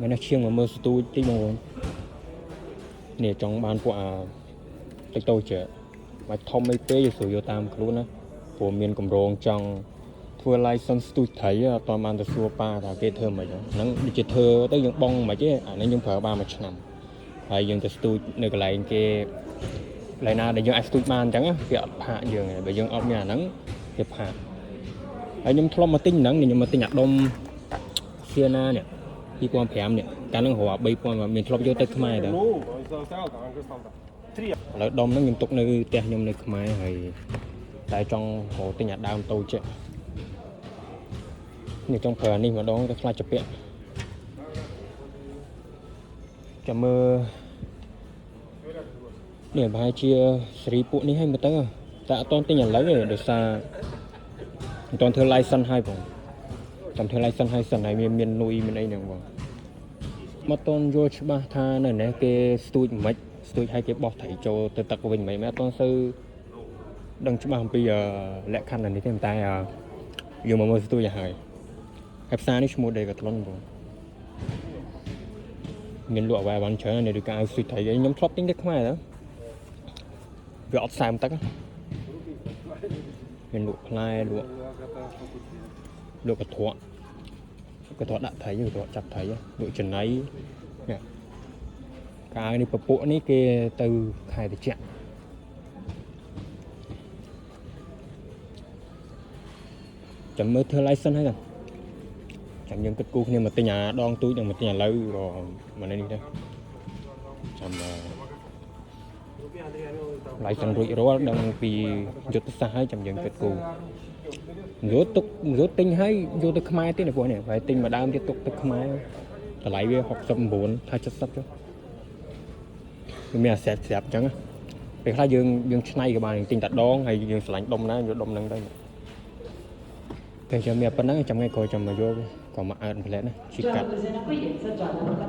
មាននេះឈៀងមកមើលស្ទូចតិចបងប្អូននេះចង់បានពួកអាតិចតូចបាច់ធំអីពេកស្រួលយកតាមខ្លួនណាព្រោះមានកម្រងចង់ធ្វើ license ស្ទូចត្រីអត់ទាន់បានទៅសួរប៉ាថាគេធ្វើមិនហ្នឹងដូចជាធ្វើទៅយើងបងមិនទេអាហ្នឹងយើងប្រើបានមួយឆ្នាំហើយយើងទៅស្ទូចនៅកន្លែងគេកន្លែងណាដែលយើងអាចស្ទូចបានអញ្ចឹងគេអត់ផាកយើងទេបើយើងអត់មានអាហ្នឹងគេផាកហើយខ្ញុំធ្លាប់មកទិញហ្នឹងខ្ញុំមកទិញអាដុំសៀណានេះ2005នេះកាលហ្នឹងរាប់3000មានធ្លាប់យកទៅខ្មែរដែរ No, anche stavolta. Tre. ឥឡូវដុំហ្នឹងខ្ញុំទុកនៅផ្ទះខ្ញុំនៅខ្មែរហើយតែចង់រកទិញអាដើមតូចនេះចង់ប្រើអានេះម្ដងទៅខ្លាចជាពាក់ចាំមើលនេះប្រហែលជាសេរីពួកនេះឲ្យមើលទៅតែអត់តទិញឥឡូវទេដោយសារអត់តធ្វើ license ឲ្យបងចាំធ្វើ license ឲ្យសិនហើយមានមានលុយមានអីហ្នឹងបងមកតន់យល់ច្បាស់ថានៅនេះគេស្ទូចមិនស្ទូចឲ្យគេបោះត្រីចូលទៅទឹកវិញមិនមែនអត់តសូវដឹងច្បាស់អំពីលក្ខខណ្ឌនេះទេតែយើងមកមើលស្ទូចឲ្យហើយហើយផ្សារនេះឈ្មោះ Decathlon បងមានលក់អ្វីបានច្រើននេះដូចកៅស្ទូចត្រីខ្ញុំធ្លាប់ទិញទៅខ្មែរទៅវាអត់សើមទឹកមានលក់ផ្លែលក់លក់កន្ត្រកកន្ត្រកដាក់ត្រីកន្ត្រកចាប់ត្រីលក់ចំណីនេះកាវនេះពពួកនេះគេទៅខែតិចចាំមើលធ្វើ license ហើយចាំយើងគិតគូរគ្នាមកទិញអាដងទូចនិងមកទិញអាឡូវក៏មកនេះដែរចាំ license រួចរាល់ដឹងពីយុទ្ធសាស្ត្រហើយចាំយើងគិតគូរយកទុកយកទិញហើយយកទៅខ្មែរទៀតណាពួកនេះហើយទិញមួយដើមទៀតទុកទៅខ្មែរតម្លៃវា69ថា70ចុះវាមានអាសេតស្រាប់អញ្ចឹងពេលខ្លះយើងយើងឆ្នៃក៏បានទិញតែដងហើយយើងឆ្លាញ់ដុំណាយកដុំហ្នឹងទៅតែចាំមានប៉ុណ្ណឹងចាំថ្ងៃក្រោយចាំមកយកក៏មកអើតផ្លែណាជីកាត់ Giorno presa in accoglienza, giorno.